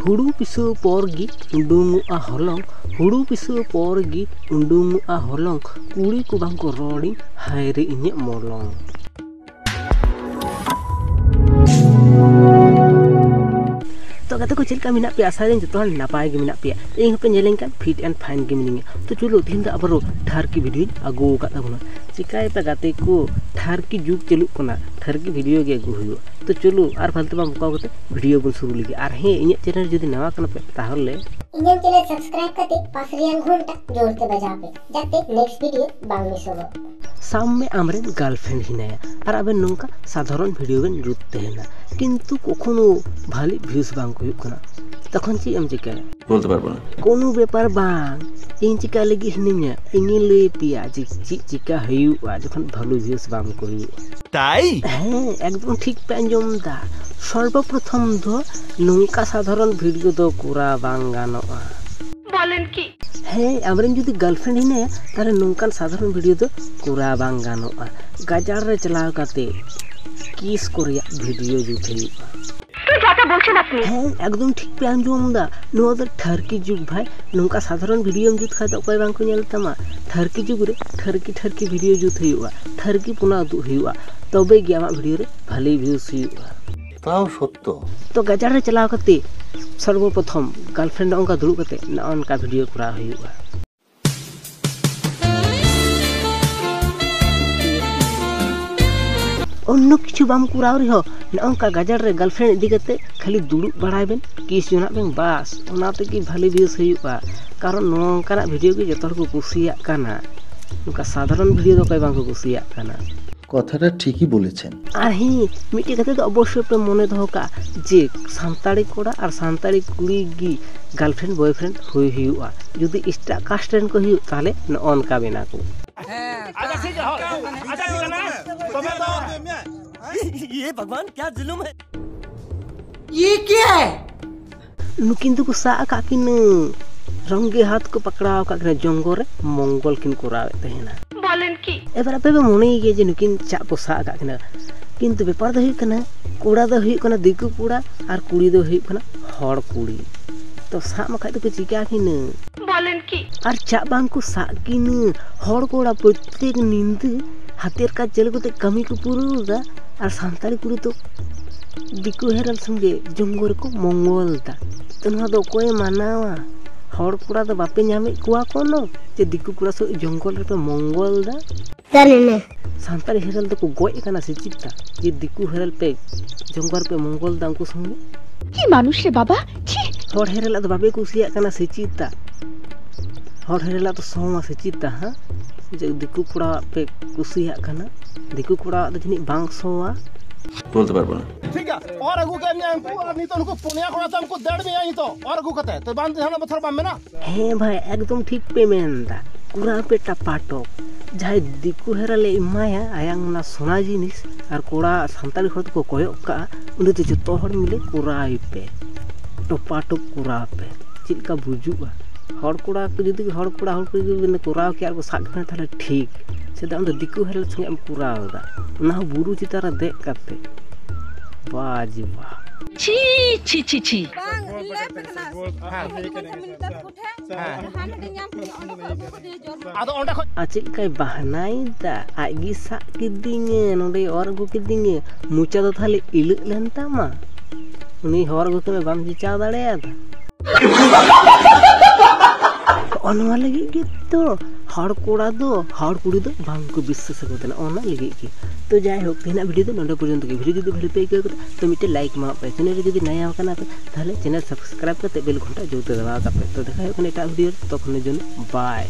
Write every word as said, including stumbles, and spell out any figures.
ᱦᱩᱲᱩ ᱯᱤᱥᱟᱹᱣ ᱯᱚᱨ ᱜᱮ ᱩᱰᱩᱝᱚᱜᱼᱟ ᱦᱚᱞᱚᱝ, ᱦᱩᱲᱩ ᱯᱤᱥᱟᱹᱣ ᱯᱚᱨ ᱜᱮ ᱩᱰᱩᱝᱚᱜᱼᱟ ᱦᱚᱞᱚᱝ, ᱠᱩᱲᱤ ᱠᱚ ᱵᱟᱝ ᱠᱚ ᱨᱚᱲᱤᱧ, ᱦᱟᱭ ᱨᱮ ᱤᱧᱟᱹᱜ ᱢᱚᱞᱚᱝ᱾ ᱛᱚ ᱜᱟᱛᱮ ᱠᱚ, ᱪᱮᱫ ᱞᱮᱠᱟ ᱢᱮᱱᱟᱜ ᱯᱮᱭᱟ? ᱟᱥᱟᱭᱟᱹᱧ ᱡᱚᱛᱚ ᱦᱚᱲ ᱱᱟᱯᱟᱭ ᱜᱮ ᱢᱮᱱᱟᱜ ᱯᱮᱭᱟ᱾ ᱤᱧ ᱦᱚᱸᱯᱮ ᱧᱮᱞᱤᱧ ᱠᱟᱱ, fit and fine ᱜᱮ ᱢᱤᱱᱟᱹᱧᱟ᱾ ᱛᱚ ᱪᱚᱞᱚ, ᱛᱮᱦᱮᱧ ᱫᱚ ᱟᱵᱟᱨ ᱴᱷᱟᱨᱠᱤ video ᱧ ᱟᱹᱜᱩ ᱟᱠᱟᱫ ᱛᱟᱵᱚᱱᱟ᱾ ᱪᱤᱠᱟᱹᱭ ᱯᱮ ᱜᱟᱛᱮ ᱠᱚ, ᱴᱷᱟᱨᱠᱤ ᱡᱩᱜᱽ ᱪᱟᱹᱞᱩᱜ ᱠᱟᱱᱟ, ᱴᱷᱟᱨᱠᱤ video ᱜᱮ ᱟᱹᱜᱩ ᱦᱩᱭᱩᱜᱼᱟ᱾ ᱛᱚ ᱪᱚᱞᱚ, ᱟᱨ ᱯᱷᱟᱞᱛᱩ ᱵᱟᱝ ᱵᱚᱠᱟᱣ ᱠᱟᱛᱮ video ᱵᱚᱱ ᱥᱩᱨᱩ ᱞᱮᱜᱮ᱾ ᱟᱨ ᱦᱮᱸ, ᱤᱧᱟᱹᱜ channel ᱡᱩᱫᱤ ᱱᱟᱣᱟ ᱠᱟᱱᱟ ᱯᱮ, ᱛᱟᱦᱚᱞᱮ ᱤᱧᱟᱹᱜ channel subscribe ᱠᱟᱛᱮ ᱯᱟᱥ ᱨᱮᱭᱟᱜ ᱜᱷᱚᱱᱴᱟ ᱡᱳᱨ ᱛᱮ ᱵᱟᱡᱟᱣ ᱯᱮ, ᱡᱟᱛᱮ next video ᱵᱟᱝ ᱢᱤᱥᱚᱜᱚᱜ᱾ ᱥᱟᱵ ᱢᱮ, ᱟᱢᱨᱮᱱ girlfriend ᱦᱮᱱᱟᱭᱟ ᱟᱨ ᱟᱵᱮᱱ ᱱᱚᱝᱠᱟ ᱥᱟᱫᱷᱟᱨᱚᱱ video ᱵᱮᱱ ᱡᱩᱛ ᱛᱟᱦᱮᱱᱟ, ᱠᱤᱱᱛᱩ ᱠᱚᱠᱷᱚᱱᱳ ᱵᱷᱟᱞᱤ views ᱵᱟᱝ ᱠᱚ ᱦᱩᱭᱩᱜ ᱠᱟᱱᱟ, ᱛᱚᱠᱷᱚᱱ ᱪᱮᱫ ᱮᱢ ᱪᱤᱠᱟᱹᱭᱟ? ᱵᱚᱞᱛᱮ ᱯᱟᱨᱵᱚ ᱱᱟ᱾ ᱠᱳᱱᱳ ᱵᱮᱯᱟᱨ ᱵᱟᱝ, ᱤᱧ ᱪᱤᱠᱟ ᱞᱟᱹᱜᱤᱫ ᱦᱤᱱᱟᱹᱧᱟ? ᱤᱧᱤᱧ ᱞᱟᱹᱭ ᱯᱮᱭᱟ ᱡᱮ ᱪᱮᱫ ᱪᱤᱠᱟ ᱦᱩᱭᱩᱜᱼᱟ ᱡᱚᱠᱷᱚᱱ ᱵᱷᱟᱞᱤ views ᱵᱟᱝ ᱠᱚ ᱦᱩᱭᱩᱜᱼᱟ᱾ ᱛᱟᱭ? ᱦᱮᱸ, ᱮᱠᱫᱚᱢ ᱴᱷᱤᱠ ᱯᱮ ᱟᱸᱡᱚᱢ ᱮᱫᱟ᱾ ᱥᱚᱨᱵᱚᱯᱨᱚᱛᱷᱚᱢ ᱫᱚ ᱱᱚᱝᱠᱟ ᱥᱟᱫᱷᱟᱨᱚᱱ video ᱫᱚ ᱠᱚᱨᱟᱣ ᱵᱟᱝ ᱜᱟᱱᱚᱜᱼᱟ᱾ ᱵᱚᱞᱮᱱ ᱠᱤ? ᱦᱮᱸ, ᱟᱢᱨᱮᱱ ᱡᱩᱫᱤ girlfriend ᱦᱮᱱᱟᱭᱟ, ᱛᱟᱦᱞᱮ ᱱᱚᱝᱠᱟᱱ ᱥᱟᱫᱷᱟᱨᱚᱱ video ᱫᱚ ᱠᱚᱨᱟᱣ ᱵᱟᱝ ᱜᱟᱱᱚᱜᱼᱟ᱾ ᱜᱟᱡᱟᱲ ᱨᱮ ᱪᱟᱞᱟᱣ ᱠᱟᱛᱮ kiss ᱠᱚ ᱨᱮᱭᱟᱜ video ᱡᱩᱛ ᱦᱩᱭᱩᱜᱼᱟ᱾ ᱛᱚ ᱡᱟᱫᱟ ᱵᱚᱞᱪᱷᱮ ᱱᱟ ᱟᱯᱱᱤ᱾ ᱦᱮᱸ, ᱮᱠᱫᱚᱢ ᱴᱷᱤᱠ ᱯᱮ ᱟᱸᱡᱚᱢ ᱮᱫᱟ᱾ ᱱᱚᱣᱟ ᱫᱚ ᱴᱷᱟᱨᱠᱤ ᱡᱩᱜᱽ ᱵᱷᱟᱭ᱾ ᱱᱚᱝᱠᱟ ᱥᱟᱫᱷᱟᱨᱚᱱ videoᱢ ᱡᱩᱛ ᱠᱷᱟᱡ ᱫᱚ ᱚᱠᱚᱭ ᱵᱟᱝ ᱠᱚ ᱧᱮᱞ ᱛᱟᱢᱟ᱾ ᱴᱷᱟᱨᱠᱤ ᱡᱩᱜᱽ ᱨᱮ ᱴᱷᱟᱨᱠᱤ ᱴᱷᱟᱨᱠᱤ video ᱡᱩᱛ ᱦᱩᱭᱩᱜᱼᱟ, ᱴᱷᱟᱨᱠᱤ ᱯᱚᱱᱟ ᱩᱫᱩᱜ ᱦᱩᱭᱩᱜᱼᱟ, ᱛᱚᱵᱮ ᱜᱮ ᱟᱢᱟᱜ video ᱨᱮ ᱵᱷᱟᱞᱤ views ᱦᱩᱭᱩᱜᱼᱟ᱾ ᱛᱟᱣ ᱥᱚᱛᱛᱚ᱾ ᱛᱚ ᱜᱟᱡᱟᱲ ᱨᱮ ᱪᱟᱞᱟᱣ ᱠᱟᱛᱮ ᱥᱚᱨᱵᱚᱯᱨᱚᱛᱷᱚᱢ girlfriend ᱚᱱᱠᱟ ᱫᱩᱲᱩᱵ ᱠᱟᱛᱮ ᱱᱚᱜᱼᱚ ᱱᱚᱝᱠᱟ video ᱠᱚᱨᱟᱣ ᱦᱩᱭᱩᱜᱼᱟ᱾ ᱚᱱᱱᱚ ᱠᱤᱪᱷᱩ ᱵᱟᱢ ᱠᱚᱨᱟᱣ ᱨᱮᱦᱚᱸ, ᱱᱚᱜᱼᱚ ᱱᱚᱝᱠᱟ ᱜᱟᱡᱟᱲ ᱨᱮ girlfriend ᱤᱫᱤ ᱠᱟᱛᱮ ᱠᱷᱟᱹᱞᱤ ᱫᱩᱲᱩᱵ ᱵᱟᱲᱟᱭ ᱵᱮᱱ, kiss ᱡᱚᱱᱟᱜ ᱵᱮᱱ, ᱵᱟᱥ, ᱚᱱᱟ ᱛᱮᱜᱮ ᱵᱷᱟᱞᱤ views ᱦᱩᱭᱩᱜᱼᱟ᱾ ᱠᱟᱨᱚᱱ ᱱᱚᱝᱠᱟᱱᱟᱜ video ᱜᱮ ᱡᱚᱛᱚ ᱦᱚᱲ ᱠᱚ ᱠᱩᱥᱤᱭᱟᱜ ᱠᱟᱱᱟ, ᱱᱚᱝᱠᱟ ᱥᱟᱫᱷᱟᱨᱚᱱ video ᱫᱚ ᱚᱠᱚᱭ ᱵᱟᱝ ᱠᱚ ᱠᱩᱥᱤᱭᱟᱜ ᱠᱟᱱᱟ᱾ ᱠᱟᱛᱷᱟᱴᱟ ᱴᱷᱤᱠᱤ ᱵᱚᱞᱮᱪᱷᱮᱱ᱾ ᱟᱨ ᱦᱮᱸ, ᱢᱤᱫᱴᱮᱡ ᱠᱟᱛᱷᱟ ᱫᱚ ᱚᱵᱚᱥᱥᱳᱭ ᱯᱮ ᱢᱚᱱᱮ ᱫᱚᱦᱚ ᱠᱟᱜᱼᱟ ᱡᱮ ᱥᱟᱱᱛᱟᱲᱤ ᱠᱚᱲᱟ ᱟᱨ ᱥᱟᱱᱛᱟᱲᱤ ᱠᱩᱲᱤ ᱜᱮ girlfriend boyfriend ᱦᱩᱭ ᱦᱩᱭᱩᱜᱼᱟ᱾ ᱡᱩᱫᱤ ᱮᱴᱟᱜ caste ᱨᱮᱱ ᱠᱚ ᱦᱩᱭᱩᱜ, ᱛᱟᱦᱞᱮ ᱱᱚᱜᱼᱚ ᱱᱚᱝᱠᱟ ᱵᱮᱱᱟ ᱠᱚ᱾ ᱟᱪᱪᱷᱟ, ᱴᱷᱤᱠ ᱜᱮᱭᱟ, ᱦᱳᱭ᱾ ᱟᱪᱪᱷᱟ, ᱴᱷᱤᱠ ᱜᱮᱭᱟ᱾ ᱛᱚᱵᱮ ᱫᱚ ये भगवान, क्या जुल्म है? ये क्या है? ᱱᱩᱠᱤᱱ ᱫᱚᱠᱚ ᱥᱟᱵ ᱟᱠᱟᱫ ᱠᱤᱱᱟᱹ, ᱨᱚᱝᱜᱮ ᱦᱟᱛ ᱠᱚ ᱯᱟᱠᱲᱟᱣ ᱟᱠᱟᱫ ᱠᱤᱱᱟᱹ, ᱡᱚᱝᱜᱚᱞ ᱨᱮ ᱢᱚᱝᱜᱚᱞ ᱠᱤᱱ ᱠᱚᱨᱟᱣᱮᱫ ᱛᱟᱦᱮᱱᱟ᱾ ᱵᱚᱞᱮᱱ ᱠᱤ? ᱮᱵᱟᱨ ᱟᱯᱮ ᱯᱮ ᱢᱚᱱᱮᱭ ᱜᱮᱭᱟ ᱡᱮ ᱱᱩᱠᱤᱱ ᱪᱟᱜ ᱠᱚ ᱥᱟᱵ ᱟᱠᱟᱫ ᱠᱤᱱᱟ, ᱠᱤᱱᱛᱩ ᱵᱮᱯᱟᱨ ᱫᱚ ᱦᱩᱭᱩᱜ ᱠᱟᱱᱟ, ᱠᱚᱲᱟ ᱫᱚ ᱦᱩᱭᱩᱜ ᱠᱟᱱᱟ ᱫᱤᱠᱩ ᱠᱚᱲᱟ ᱟᱨ ᱠᱩᱲᱤ ᱫᱚ ᱦᱩᱭᱩᱜ ᱠᱟᱱᱟ ᱦᱚᱲ ᱠᱩᱲᱤ ᱛᱚ ᱥᱟᱵ ᱢᱟ ᱠᱷᱟᱡ ᱫᱚᱠᱚ ᱪᱤᱠᱟ ᱠᱤᱱᱟᱹ? ᱵᱚᱞᱮᱱ ᱠᱤ? ᱟᱨ ᱪᱟᱜ ᱵᱟᱝ ᱠᱚ ᱥᱟᱵ ᱠᱤᱱᱟᱹ᱾ ᱦᱚᱲ ᱠᱚᱲᱟ ᱯᱨᱚᱛᱮᱠ ᱧᱤᱫᱟᱹ ᱦᱟᱛᱮᱨ ᱠᱟᱡᱽ ᱪᱟᱹᱞᱩ ᱠᱟᱛᱮ ᱠᱟᱹᱢᱤ ᱠᱚ ᱯᱩᱨᱟᱹᱣ ᱮᱫᱟ, ᱟᱨ ᱥᱟᱱᱛᱟᱲᱤ ᱠᱩᱲᱤ ᱫᱚ ᱫᱤᱠᱩ ᱦᱮᱨᱮᱞ ᱥᱚᱸᱜᱮ ᱡᱚᱝᱜᱚᱞ ᱨᱮᱠᱚ ᱢᱚᱝᱜᱚᱞ ᱮᱫᱟ᱾ ᱛᱚ ᱱᱚᱣᱟ ᱫᱚ ᱚᱠᱚᱭᱮ ᱢᱟᱱᱟᱣᱟ? ᱦᱚᱲ ᱠᱚᱲᱟ ᱫᱚ ᱵᱟᱯᱮ ᱧᱟᱢᱮᱫ ᱠᱚᱣᱟ ᱠᱳᱱᱳ ᱡᱮ ᱫᱤᱠᱩ ᱠᱚᱲᱟ ᱥᱚᱸᱜᱮ ᱡᱚᱝᱜᱚᱞ ᱨᱮᱯᱮ ᱢᱚᱝᱜᱚᱞ ᱮᱫᱟ? ᱥᱟᱱᱛᱟᱲᱤ ᱦᱮᱨᱮᱞ ᱫᱚᱠᱚ ᱜᱚᱡ ᱟᱠᱟᱱᱟ ᱥᱮ ᱪᱮᱫ ᱛᱟ? ᱡᱮ ᱫᱤᱠᱩ ᱦᱮᱨᱮᱞ ᱯᱮ ᱡᱚᱝᱜᱚᱞ ᱨᱮᱯᱮ ᱢᱚᱝᱜᱚᱞ ᱮᱫᱟ ᱩᱱᱠᱩ ᱥᱚᱸᱜᱮ? ᱠᱤ ᱢᱟᱱᱩᱥ ᱨᱮ ᱵᱟᱵᱟ, ᱪᱷᱤ! ᱦᱚᱲ ᱦᱮᱨᱮᱞᱟᱜ ᱫᱚ ᱵᱟᱯᱮ ᱠᱩᱥᱤᱭᱟᱜ ᱠᱟᱱᱟ ᱥᱮ ᱪᱮᱫ ᱛᱟ? ᱦᱚᱲ ᱦᱮᱨᱮᱞᱟᱜ ᱫᱚ ᱥᱚᱢᱟ ᱥᱮ ᱪᱮᱫ ᱛᱟ, ᱦᱮᱸ? ᱡᱮ ᱫᱤᱠᱩ ᱠᱚᱲᱟᱣᱟᱜ ᱯᱮ ᱠᱩᱥᱤᱭᱟᱜ ᱠᱟᱱᱟ, ᱫᱤᱠᱩ ᱠᱚᱲᱟᱣᱟᱜ ᱫᱚ ᱡᱟᱹᱱᱤᱡ ᱵᱟᱝ ᱥᱚᱣᱟ᱾ ᱵᱚᱞᱛᱮ ᱯᱟᱨᱵᱚ না। ঠিক আছে, ᱚᱨ ᱟᱹᱜᱩ ᱠᱮᱫ ᱢᱮᱭᱟ ᱩᱱᱠᱩ, ᱟᱨ ᱱᱤᱛᱚᱜ ᱱᱩᱠᱩ ᱯᱩᱱᱭᱟ ᱠᱚᱲᱟ ᱛᱮ ᱩᱱᱠᱩ ᱫᱟᱹᱲ ᱢᱮᱭᱟ ᱱᱤᱛᱚᱜ, ᱚᱨ ᱟᱹᱜᱩ ᱠᱟᱛᱮ᱾ ᱛᱚ ᱵᱟᱝ ᱡᱟᱦᱟᱱᱟᱜ ᱵᱚᱛᱚᱨ ᱵᱟᱢ ᱢᱮᱱᱟ? ᱦᱮᱸ ᱵᱷᱟᱭ, ᱮᱠᱫᱚᱢ ᱴᱷᱤᱠ ᱯᱮ ᱢᱮᱱ ᱮᱫᱟ᱾ ᱠᱚᱨᱟᱣ ᱯᱮ ᱴᱟᱯᱟᱴᱚᱯ᱾ ᱡᱟᱦᱟᱸᱭ ᱫᱤᱠᱩ ᱦᱮᱨᱮᱞᱮ ᱮᱢᱟᱭᱟ ᱟᱭᱟᱝ ᱚᱱᱟ ᱥᱚᱱᱟ ᱡᱤᱱᱤᱥ, ᱟᱨ ᱠᱚᱲᱟ ᱥᱟᱱᱛᱟᱲᱤ ᱦᱚᱲ ᱫᱚᱠᱚ ᱠᱚᱭᱚᱜ ᱠᱟᱜᱼᱟ, ᱩᱱᱤ ᱫᱚ ᱡᱚᱛᱚ ᱦᱚᱲ ᱢᱤᱞᱮ ᱠᱚᱨᱟᱣ ᱯᱮ, ᱴᱚᱯᱟᱴᱚᱯ ᱠᱚᱨᱟᱣ ᱯᱮ᱾ ᱪᱮᱫ ᱞᱮᱠᱟ ᱵᱩᱡᱩᱜᱼᱟ? ᱦᱚᱲ ᱠᱚᱲᱟ ᱠᱚ ᱡᱩᱫᱤ ᱦᱚᱲ ᱠᱚᱲᱟ ᱦᱚᱲ ᱠᱚ ᱡᱩᱫᱤ ᱵᱤᱱ ᱠᱚᱨᱟᱣ ᱠᱮᱭᱟ ᱟᱨ ᱠᱚ ᱥᱟᱵ ᱠᱮᱫᱟ, ᱛᱟᱦᱚᱞᱮ ᱴᱷᱤᱠ᱾ ᱪᱮᱫᱟᱜ ᱟᱢ ᱫᱚ ᱫᱤᱠᱩ ᱦᱮᱨᱮᱞ ᱥᱚᱸᱜᱮ ᱮᱢ ᱠᱚᱨᱟᱣ ᱮᱫᱟ? ᱚᱱᱟ ᱦᱚᱸ ᱵᱩᱨᱩ ᱪᱮᱛᱟᱱ ᱨᱮ ᱫᱮᱡ ᱠᱟᱛᱮ᱾ ᱵᱟᱡᱽ ᱵᱟ᱾ ᱪᱷᱤ, ᱪᱷᱤ, ᱪᱷᱤ, ᱪᱷᱤ᱾ ᱵᱟᱝ, ᱤᱧ ᱞᱟᱹᱭ ᱟᱯᱮ ᱠᱟᱱᱟ᱾ ᱦᱮᱸ᱾ ᱢᱤᱞᱤᱴᱟᱨ ᱠᱚᱴᱷᱮᱱ ᱦᱮᱸ᱾ ᱦᱟᱸᱰᱮ ᱧᱟᱢ ᱠᱮᱫᱟ, ᱚᱸᱰᱮ ᱠᱷᱚᱱ ᱟᱹᱜᱩ ᱠᱟᱫᱮᱭᱟ ᱡᱚᱨᱢᱚ᱾ ᱟᱫᱚ ᱚᱸᱰᱮ ᱠᱷᱚᱱ ᱟᱨ ᱪᱮᱫ ᱞᱮᱠᱟᱭ ᱵᱟᱦᱱᱟᱭᱮᱫᱟ? ᱟᱡ ᱜᱮ ᱥᱟᱵ ᱠᱤᱫᱤᱧᱮ, ᱱᱚᱸᱰᱮ ᱚᱨ ᱟᱹᱜᱩ ᱠᱤᱫᱤᱧᱮ, ᱢᱚᱪᱟ ᱫᱚ ᱛᱟᱦᱞᱮ ᱤᱞᱟᱹᱜ ᱞᱮᱱ ᱛᱟᱢᱟ? ᱩᱱᱤ ᱦᱚᱨ ᱟᱹᱜᱩ ᱠᱮᱢᱮ ᱵᱟᱢ ᱪᱮᱪᱟᱣ ᱫᱟᱲᱮᱭᱟᱫᱟ? ᱦᱚᱸᱜᱼᱚ ᱱᱚᱣᱟ ᱞᱟᱹᱜᱤᱫ ᱜᱮ ᱛᱚ ᱦᱚᱲ ᱠᱚᱲᱟ ᱫᱚ ᱦᱚᱲ ᱠᱩᱲᱤ ᱫᱚ ᱵᱟᱝ ᱠᱚ ᱵᱤᱥᱥᱟᱹᱥ ᱟᱠᱚ ᱛᱟᱦᱮᱱᱟ, ᱚᱱᱟ ᱞᱟᱹᱜᱤᱫ ᱜᱮ᱾ ᱛᱚ ᱡᱟᱭᱦᱳᱠ, ᱛᱮᱦᱮᱧᱟᱜ ᱵᱷᱤᱰᱤᱭᱳ ᱫᱚ ᱱᱚᱰᱮ ᱯᱚᱨᱡᱚᱱᱛᱚ ᱜᱮ᱾ ᱵᱷᱤᱰᱤᱭᱳ ᱡᱩᱫᱤ ᱵᱷᱟᱞᱮ ᱯᱮ ᱟᱹᱭᱠᱟᱹᱣ ᱠᱮᱫᱟ, ᱛᱚ ᱢᱤᱫᱴᱮᱱ ᱞᱟᱭᱤᱠ ᱮᱢᱟᱣᱟᱜ ᱯᱮ᱾ ᱪᱮᱱᱮᱞ ᱨᱮ ᱡᱩᱫᱤ ᱱᱟᱭᱟ ᱟᱠᱟᱱᱟ ᱯᱮ, ᱛᱟᱦᱞᱮ ᱪᱮᱱᱮᱞ ᱥᱟᱵᱥᱠᱨᱟᱭᱤᱵ ᱠᱟᱛᱮ ᱵᱮᱞ ᱜᱷᱚᱱᱴᱟ ᱡᱳᱨ ᱛᱮ ᱫᱟᱵᱟᱣ ᱠᱟᱜ ᱯᱮ᱾ ᱛᱚ ᱫᱮᱠᱷᱟ ᱦᱩᱭᱩᱜ ᱠᱟᱱᱟ ᱮᱴᱟᱜ ᱵᱷᱤᱰᱤᱭᱳ ᱨᱮ, ᱛᱚᱛᱚᱠᱷᱚᱱ ᱡᱚᱱᱱᱚ ᱵᱟᱭ᱾